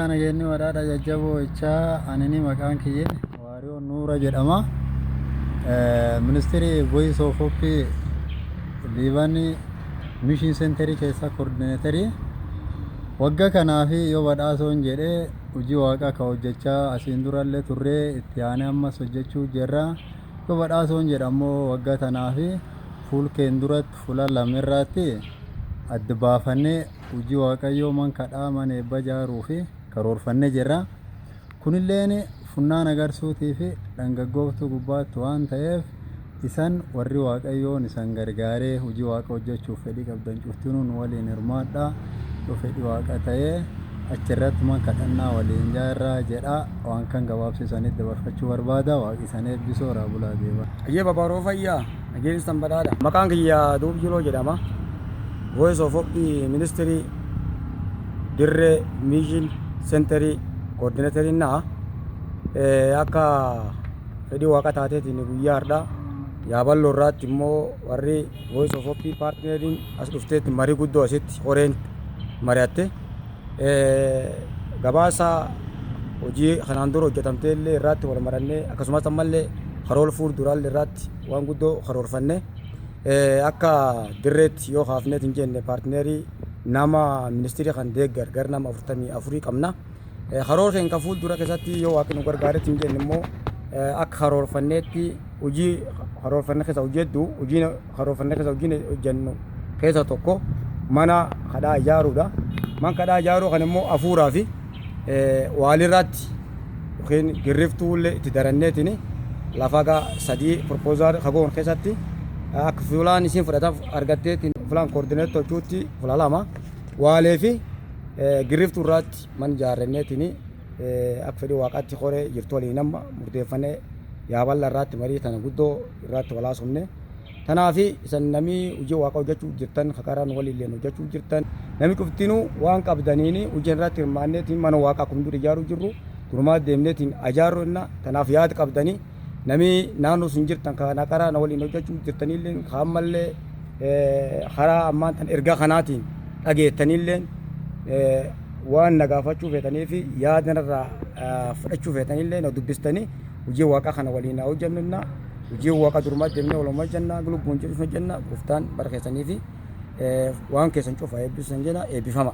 Yoyyaa nageenyi badhaadha jajjaboo jechaa anini maqaan kiyye Waariyoo Nuura jedhama. Ministry Voice of Hope Liiban Mission Center keessa coordinator. Wagga kanaa fi yoo badhaasoon jedhee hojii waaqaa ka hojjechaa asiin durallee turree itti aanee ammas hojjechuu jirra. Yoo badhaasoon jedha ammoo wagga tanaa fi fuul keen duratti fuula lamirraatti adda baafannee hojii waaqayyoo man kadhaa man eebba jaaruu fi karoorfannee jirra. Kunilleen funnaan agarsuutii fi dhangaggooftuu gubbaatti waan ta'eef isan warri waaqayyoon isan gargaaree hojii waaqa hojjechuuf fedhii qabdan cuftinuu nu waliin hirmaadha. Yoo fedhii waaqa ta'ee achirratti man kadhannaa waliin jaarraa jedha waan kan gabaabsisanitti dabarfachuu barbaada. Waaqi isan eebbisoo raabulaa deema. Ayyee babaaroo fayyaa nageenyistan badhaadha. Maqaan kiyya Duub Jiloo jedhama. Voice of Hope Ministry Dirree Mission Center Coordinator naa akka fedhii waaqa taateetiin guyyaa har'aa yaaballoo irraatti immoo warri Voice of Hope partneriin as dhufteetti marii guddoo asitti horeen mari'atte. Gabaasa hojii kanaan dura hojjetamtee illee irraatti wal marannee akkasumas ammallee karoora fuulduraallee irraatti waan guddoo karoorfanne akka dirreetti yoo kaafneet hin jenne paartineerii nama ministirii kan deeggar gara nama 44 qabna. Karoora keenya kan fuuldura keessatti yoo waaqni nu gargaaretti hin jenne immoo akka karoorfanneetti hojii karoorfanne keessa hojii hedduu hojii karoorfanne keessa hojii hojjennu keessa tokko mana kadhaa ijaaruudha. Mana kadhaa ijaaruu kan immoo hafuuraa fi waalirraatti yookiin girriftuullee itti daranneetiin lafa gaa sadii proposal kagoon keessatti akka fuulaan isiin fudhataaf argatteetiin fuulaan koordineet tolchuutti fuula lama waalee fi girriftuu irraatti man ijaarranneetiin akka fedhii waaqaatti horee jirtu waliin amma murteeffannee yaaballa irraatti marii tana guddoo irraatti walaasofne. Tanaafi isan namii hojii waaqa hojjechuu jirtan kakaraan waliilleen hojjechuu jirtan nami cuftinuu waan qabdaniini hojii irratti hirmaanneetiin mana waaqa akkuma dur ijaaruu jirru durumaa deemneetiin ajaarru inna tanaaf yaada qabdanii nami naannoo sun jirtan kana karaa na waliin hojjechuu jirtanillee kaammallee karaa ammaan tan ergaa kanaatiin dhageettanillee waan na gaafachuu feetanii fi yaada narraa fudhachuu feetanillee na dubbistanii hojii waaqa kana waliin haa hojjennu inna hojii waaqa durumaa deemnee waluma hojjenna lubbuun jiru hojjenna gooftaan bara keessanii fi waan keessan cufa eebbisan jedha eebbifama.